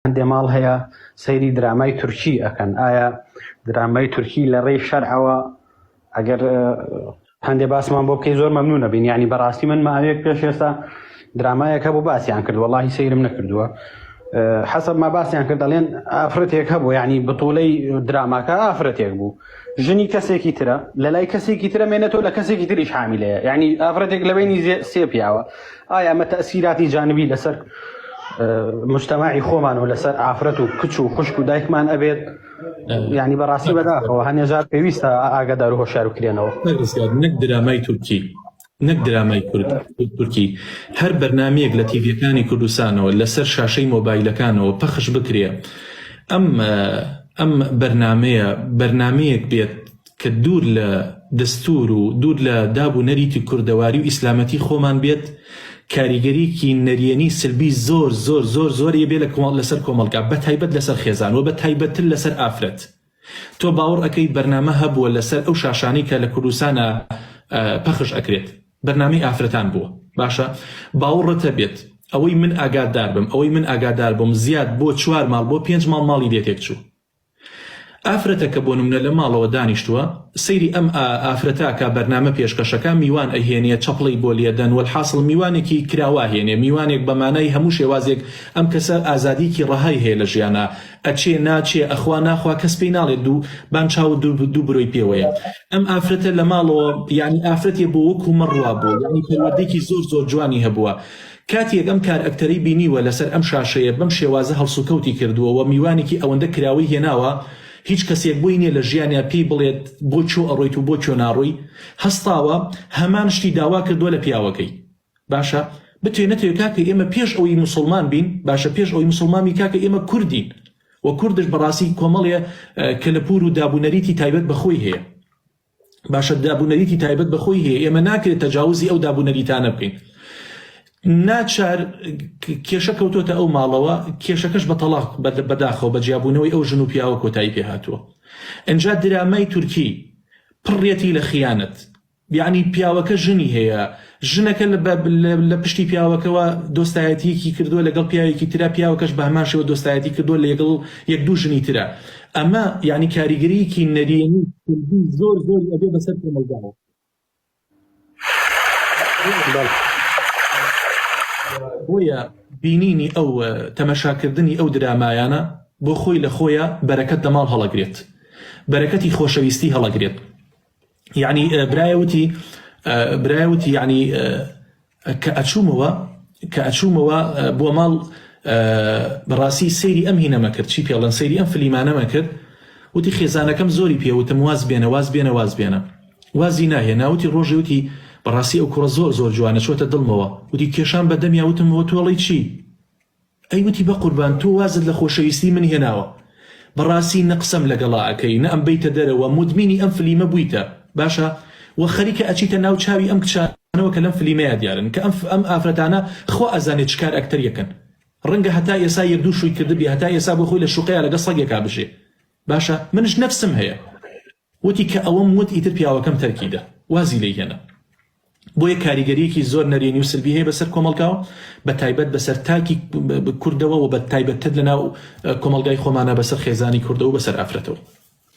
هەندێ ماڵ هەیە سەیری درامای تورکی ئەکەن ئایا درامای تورکی لە ڕێی شەرعەوە ئەگەر هەندێ باسمان بۆ بکەی زۆر مەمنونە بین یعنی بەڕاستی من ماوەیەک پێش ئێستا درامایەک هەبوو باسیان کرد وەڵاهی سەیرم نەکردووە حەسەب ما باسیان کرد دەڵێن ئافرەتێک هەبوو یعنی بتوڵەی دراماکە ئافرەتێک بوو ژنی کەسێکی ترە لە لای کەسێکی ترە مێنێتەوە لە کەسێکی تریش حامیلەیە یعنی ئافرەتێک لە بینی سێ پیاوە ئایا ئەمە تەسیراتی جانبی لەسەر مجتەماعی خۆمان و لەسەر ئافرەت و کچ و خوشک و دایکمان ئەبێت یعنی بەڕاستی بەداخەوە هەنێ جار پێویستە ئاگادار و هۆشیار بکرێنەوە. نەک درامای تورکی نەک درامای کورد تورکی هەر بەرنامەیەک لە تیڤیەکانی کوردستانەوە لەسەر شاشەی مۆبایلەکانەوە پەخش بکرێ ئەم ئەم بەرنامەیە بەرنامەیەک بێت کە دوور لە دەستور و دوور لە داب و نەریتی کوردەواری و ئیسلامەتی خۆمان بێت کاریگەریکی نەرێنی سلبی زۆر زۆر زۆر زۆر یە بێ لە کۆمەڵ لەسەر کۆمەڵگا بە تایبەت لەسەر خێزان و بە تایبەتتر لەسەر ئافرەت تۆ باوەڕ ئەکەی بەرنامە هەبووە لەسەر ئەو شاشانەی کە لە کوردستانا پەخش ئەکرێت بەرنامەی ئافرەتان بووە باشە باوڕت هەبێت ئەوەی من ئاگادار بم ئەوەی من ئاگادار بم زیاد بۆ چوار ماڵ بۆ پێنج ماڵ ماڵی لێ تێک چوو ئافرەتەکە بۆ نمونە لە ماڵەوە دانیشتووە سەیری ئەم ئافرەتە ئەکا بەرنامە پێشکەشەکا میوان ئەهێنێ چەپڵەی بۆ لێدەن وەلحاسڵ میوانێکی کراوە ئەهێنێ میوانێک بە مانای هەموو شێوازێک ئەم کەسە ئازادیکی ڕەهای هەیە لە ژیانا ئەچێ ناچێ ئەخوا ناخوا کەس پێی ناڵێ دوو بان چاوت دوو دوو برۆی پێوەیە ئەم ئافرەتە لە ماڵەوە یانی ئافرەتێ بۆ وەکو مەڕ وابووە یانی پەروەردەیەکی زۆر زۆر جوانی هەبووە کاتێک ئەم کارئەکتەرەی بینیوە لەسەر ئەم شاشەیە بەم شێوازە هەڵسوکەوتی کردووە و میوانێکی ئەوەندە کراوەی هێناوە هیچ کەسێک بۆی نیە لە ژیانیا پێی بڵێت بۆ کوێ ئەڕۆیت و بۆ کوێ ناڕۆی هەستاوە هەمان شتی داوا کردووە لە پیاوەکەی باشە بتوێ نەتەوێ کاکە ئێمە پێش ئەوەی موسڵمان بین باشە پێش ئەوەی موسڵمان بین کاکە ئێمە کوردین و کوردش بەڕاستی کۆمەڵێ کەلەپوور و دابونەریتی تایبەت بە خۆی هەیە باشە دابونەریتی تایبەت بە خۆی هەیە ئێمە ناکرێت تەجاوزی ئەو دابونەریتانە بکەین ناچار کێشە کەوتۆتە ئەو ماڵەوە کێشەکەش بە تەڵاق بەداخەوە بە جیابوونەوەی ئەو ژن و پیاوە کۆتایی پێهاتووە ئەجا درامای تورکی پڕێتی لە خیانەت یەعنی پیاوەکە ژنی هەیە ژنەکە لە پشتی پیاوەکەوە دۆستایەتیەکی کردووە لەگەڵ پیاوێکی ترا پیاوەکەش بە هەمان شێوە دۆستایەتی کردووە لەگەڵ یەک دوو ژنی ترا ئەمە یەعنی کاریگەریەکی نەرێنی سلبی زۆر زۆری ئەبێ بەسەر کۆمەڵگاوە. بۆیە بینینی ئەو تەمەشاکردنی ئەو درامایانە بۆ خۆی لە خۆیا بەرەکەت لە ماڵ هەڵەگرێت بەرەکەتی خۆشەویستی هەڵەگرێت. یعنی برایە وتی برایە وتی یعنی کە ئەچوومەوە کە ئەچوومەوە بۆ ماڵ بەڕاستی سەیری ئەم هینەمە کرد چی پێڵەن سەیری ئەم فلیمانەمە کرد وتی خێزانەکەم زۆری پێوتم واز بێنە واز بێنە واز بێنە وازی ناهێنا وتی ڕۆژێ وتی بەڕاستی ئەو کوڕە زۆر زۆر جوانە چۆتە دڵمەوە وتی کێشام بە دەمیا وتم تۆڵەی چی ئەی وتی بەقوربان تۆ وازت لە خۆشەویستی من هێناوە بەڕاستی نە قسەم لەگەڵا ئەکەی نە ئەمبەیتە دەرەوە مودمینی ئەم فلیمە بویتە باشە وە خەریکە ئەچیتە ناو چاوی ئەم کچانەوە کە لەم فلیمەیا دیارن کە ئەم ئەم ئافرەتانە خوا ئەزانێ چ کار ئەکتەریەکەن ڕەنگە هەتا ئێسا یەک دوو شوی کردبی هەتا ئێسا بۆ خۆی لە شوقەیا لەگەڵ سەگێکا بژێ باشە منش نەفسم هەیە وتی کە ئەوەم وت ئیتر پیاوەکەم تەرکی دا وازی لێی هێنا. بۆیە کاریگەریەکی زۆر نەرێنی و سلبی هەیە بەسەر کۆمەڵگاوە بە تایبەت بەسەر تاکی کوردەوە و بە تایبەتتر لەناو کۆمەڵگای خۆمانە بەسەر خێزانی کوردەوە بەسەر ئافرەتەوە.